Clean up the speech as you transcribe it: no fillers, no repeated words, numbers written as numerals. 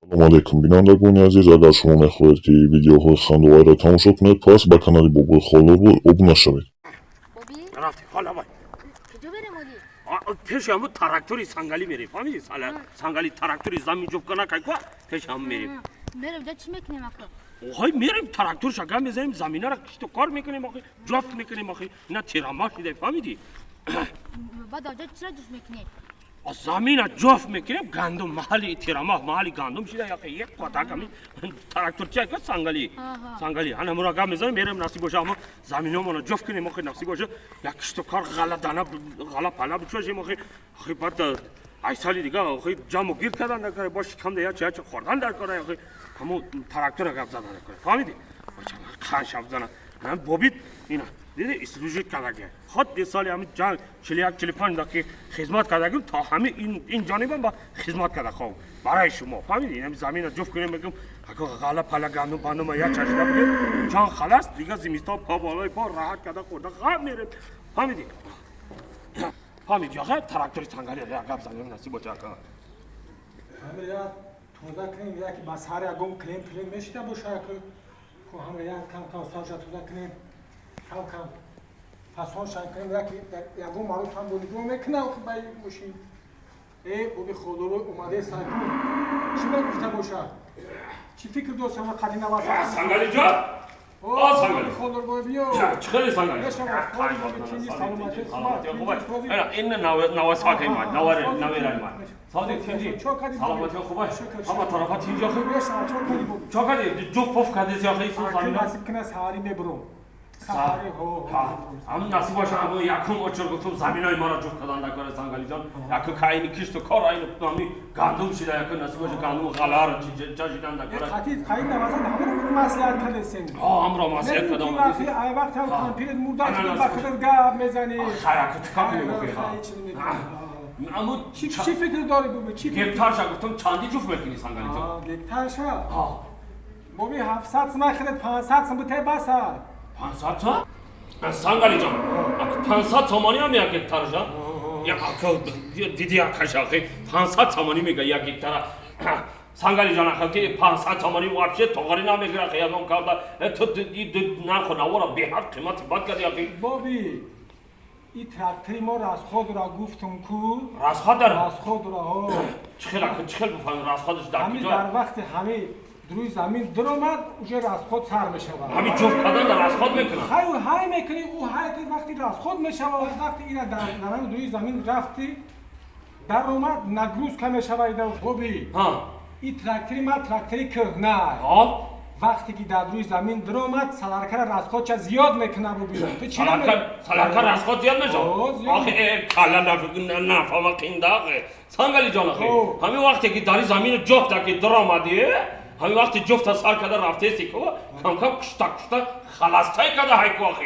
Салом алейкум, бинандагони азиз. Агар шумо мехоҳед, ки видеоҳои хандоварро тамошо кунед, пас ба канали Бобои Холлорбой обуна шавед. Боби. Рафтем ҳола, вай. Куҷо берем оли? Пеши ҳамун трактори Сангалӣ мерем, фаҳмидӣ? Сангали трактори замин ҷуфт кайква, пеши ҳам мерем. Мерем, ҷа чӣ мекунем ака? Охай, мерем, трактор шага мезанем, заминара кишту кор мекунем, охи, ҷофт мекунем, охи, ина тирама шида, фаҳмидӣ? Баъд аҷа чира ҷуфт мекунем? Замина ҷофт мекунем, гандум маҳалли тирама, маҳалли гандум шида, яхе як қотак ами тракторча ка Сангали. Сангали ана мура гап мезанем, мерем, насиб боша, ама заминомона ҷофт кунем, охи, насиб боша, як кишту кор, ғала дана, ғала пала бичошем, охи. Охи, баъд ай соли дига, охи, ҷамъу гирд кардан дар кора, бо шикам да яча яча хӯрдан дар кора, охи, ҳамун трактора гап задан дар кора, фаҳмидӣ? Қан шаб зана бобит, ина диди, служить кардаги ход соли ҳами ҷанг 41, 45 даки хизмат кардагим, то ҳами ин ҷонибам ба хизмат карда хов барои шумо, фаҳмиди? Инами замина ҷуфт кунем, мегум, ако ғала пала, гандум пандума як чашида бигем, ҷон халас, дига зимистон по болои по раҳат карда хӯрда ғам мерем, фаҳмиди? Фаҳмиди, яха трактори Тангали гап занем, насиб боша, ака. Ҳамин як тоза кунем, яки ба сар ягон клем плем мешида боша, ку ҳама як кам кам сарша тоза кунем, кам кам фасонша кунем, яки ягон марӯз ҳам бо нигоҳ мекунам ба мошин. Э, боби ходоро омаде, сайкун чӣ мегуфта боша, чӣ фикр дошт ҳама қади наваса? Сангалиҷон! Сангали! Ходорбой, биё. Чӣ хеле, Сангали? Ин навасакай ман, наверай ман. Сади тинҷи, саломатӣ хубай, ҳама тарафа тинҷ, охи. Чо кади, ҷуфт пуф кардеси, охи, ису замина? Насиб кина, саҳарӣ мебурам. Ҳамин насиб боша, ҳамун якум очер гуфтум, заминои маро ҷуфт кардан дар кори, Сангалиҷон. Яку кайни кишту кор, айни ҳами гандум шида, яку насиб боша, гандум ғаларо чашидан дар кора. Қатид қайин навазан ҳамаро маслиҳат кардесен. Ҳа, ҳамро маслиҳат кардам. Ай вақт ҳам кампирит мурда ба худат гап мезанӣ. Хаяку чикор кунем, охи? Аммо чӣ фикр дорӣ, буби, чӣ? Гектарша гуфтум, чанди ҷуфт мекунӣ, Сангалиҷон? Гектарша, боби, 700 сум худат, 500 сум бите, баса. 500 сум, Сангалиҷон? 500 сомонӣ ҳам як гектарша? Диди, акашахи, 500 сомонӣ мега як гектара, Сангалиҷон. Аха, ки 500 сомонӣ вообще тоғари намегира ягон карда. Ту нарху навора беҳад қимати бад карди, ахи. Боби, и трактори мо расходро гуфтум ку. Расход дара? Расходро. Чӣ хел, чӣ хел бифаҳмем, расходаш дар куҷо? Дар вақти ҳами рӯи замин даромад, уже расход сар мешавад. Ҳами ҷуфт кардан дар расход мекунад? Ҳай, ҳай мекунӣ, ӯ ҳай вақти расход мешавад, вақти ина дар рӯи замин рафти, даромад, нагрузка мешавад. Боби, и трактори ма трактори кӯҳна. Вақте ки дар рӯи замин даромад, соляркара расходша зиёд мекунад, бубин. Ту чӣ, солярка расход зиёд мешавад? Охи, кала нафама қинда, охи, Сангалиҷон. Охи, ҳамин вақте ки дари замину ҷуфта ки даромадӣ, ҳамин вақти ҷуфта сар карда рафтеси ку, камкам кушта кушта халастай карда ҳайку, охи.